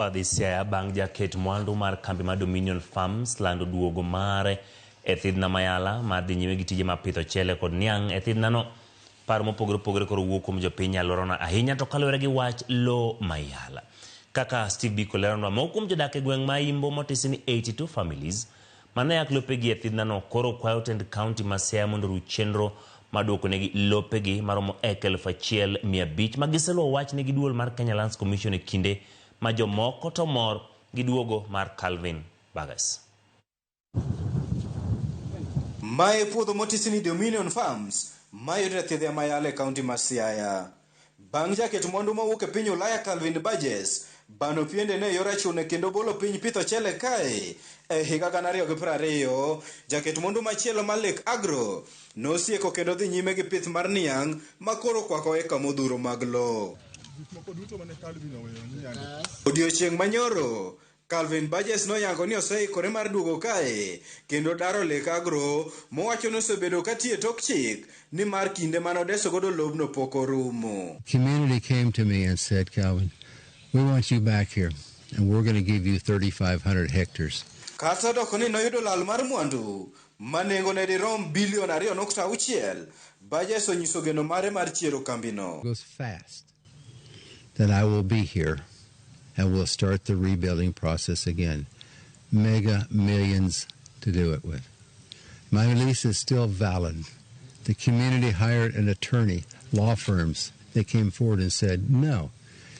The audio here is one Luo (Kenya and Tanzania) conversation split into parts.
Wadhi Siaya bang' jaket mwandu mar kambi mar Dominion Farms lando duogo mare e thidhna Mayala mar dhi nyime gi tije mar pidho ochele kod niang' e thidhnano. Paro mopogore opogore koro wuok kuom jopiny e alworano ahinya to kaluwore gi wach lowo Mayala. Kaka Steve Biko leronwa, moko kuom jodak e gweng' ma Imbo motisi ni 82 families mane yak lopegi e thidhnano koro kwayo tend kaunti ma Siaya mondo oruch chenro mar duokonegi lopegi maromo eka 1,500 ma giseluwo wachne gi duol mar Kenya Lands Commission e kinde ma jomoko to mor gi duogo mar Calvin Burgess. Mae puodho motisi ni Dominion Farms mayudre e thidhya Mayala e kaunti ma Siaya. Bang' jaket mwandu mawuok e piny Ulaya Calvin Burgess bano piendene e yor achune kendo bolo piny pith ochele kae e higa 2020, jaket mwandu machielo mar Lake Agro nosieko kendo dhi nyime gi pith mar niang' ma koro kwako eka modhuro mag lowo. Odiochieng' manyoro, Calvin Burgess noyango ni oseikore mar duogo kae kendo daro Lake Agro mowacho ni osebedo ka tiyo e tok chik nimar kinde mane odeso godo lobno pok orumo. Community came to me and said, Calvin, we want you back here and we're going to give you 3,500 hectares. Kata odoko ni noyudo lal mar mwandu ma nengone dirom bilion 2.6, Burgess onyiso geno mare mar chiero kambino. Goes fast. Then I will be here and we'll start the rebuilding process again. Mega millions to do it with. My lease is still valid. The community hired an attorney, law firms. They came forward and said, no,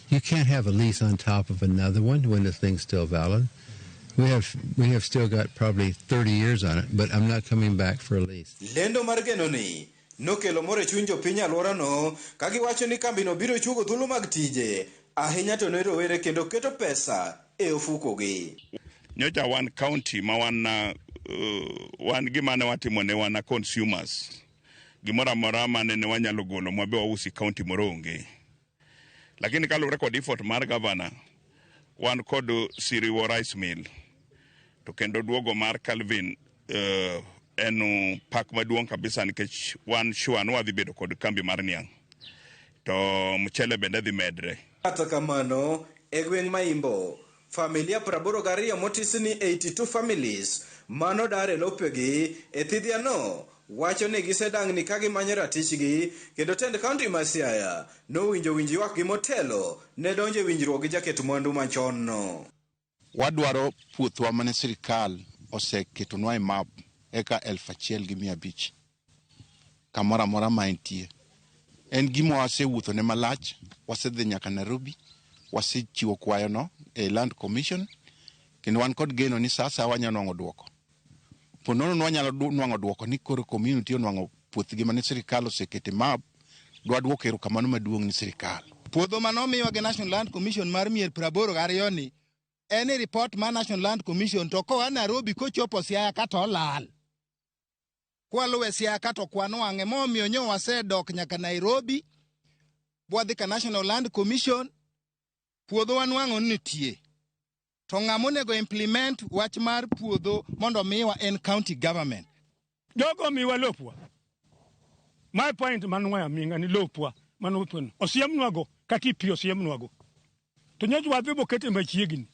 you can't have a lease on top of another one when the thing's still valid. We have still got probably 30 years on it, but I'm not coming back for a lease. Lendo mar geno ni nokelo mor e chuny jopiny alworano ka giwacho ni kambino biro chuogo thuolo mag tije ahinya to ne rowere kendo keto pesa e ofukogi. Nyocha wan county ma wan wan gima ne watimo ne wan consumers. Gimoro amora mane ne wanyalo golo mwabe wausi county moro onge. Lakini kaluwore kod effort mar governor, wan kod Siriwo Rice Mill. To kendo duogo mar Calvin en pak maduong' kabisa nikech wan sure ni wadhi bedo kod kambi mar niang'. To mchele bende dhi medre. Kata kamano, e gweng' ma Imbo, familia 82 motisi ni 82 families manodar e lopegi e thidhiano wacho ni gisedangni ka gimanyo ratichgi kendo tend kaunti ma Siaya nowinjo winj ywakgi motelo ne donjo e winjruok gi jaket mwandu machon no. Wadwaro puothwa mane sirikal oseketonwa e map eka 1,500 kamoro amora ma entie. En gima wasewuothone malach, wasedhi nyaka Nairobi, wasechiwo kwayono e Land Commission, kendo wan kod geno ni sa asaya wanyalo nwang'o duoko. Po nono ni wanyalo nwang'o duoko ni koro community onwang'o puothgi mane sirikal osekete map, dwadwoko erokamano maduong' ni sirikal. Puodho mane omiwa gi National Land Commission mar mier 82 ni en e report mar National Land Commission to koa Nairobi kochopo Siaya kata olal. Kwaluwe Siaya kata ok wanwang'e momiyo nyo wasedok nyaka Nairobi bwadhi ka National Land Commission puodho wanwang'o ni nitie. To ng'ama onego implement wach mar puodho mondo omiwa en county government. Jogo miwa lopwa. My point manwaya minga ni lopwa mano puodho. Osiemnwago kata ipi osiemnwago. To nyocha wadhi bokete machiegni.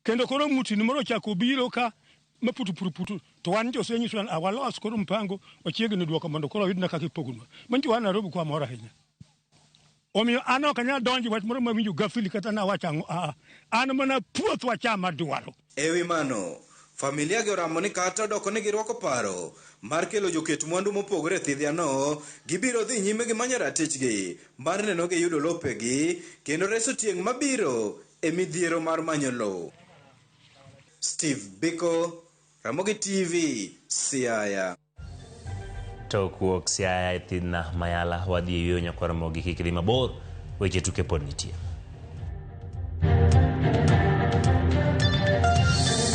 Kendo koro mutini moro ochako biro ka maputu putu putu to wan josenyiso ni walos koro mpango wachiegni duoko mondo koro oyudna kaka ipogonwa. Manyiso wan Nairobi kwa mor ahinya. Omiyo an ok anyal donjo wach moro mawinjo gafili kata nawach ang'o aa an mana puoth wacham adwaro. E wi mano, familia gi oramo ni kata odoko ni girwako paro mar kelo joket mwandu mopogore e thidhiano, gibiro dhi nyime gi manyo ratichgi mar neno giyudo lopegi kendo reso tieng' mabiro e midhiero mar manyo lowo. Steve Biko, Ramogi TV, Siaya. To kuok Siaya e thidhna Mayala wadhi e yueyo nyakwar Ramogi kik idhi mabor, weche tuke pod nitie.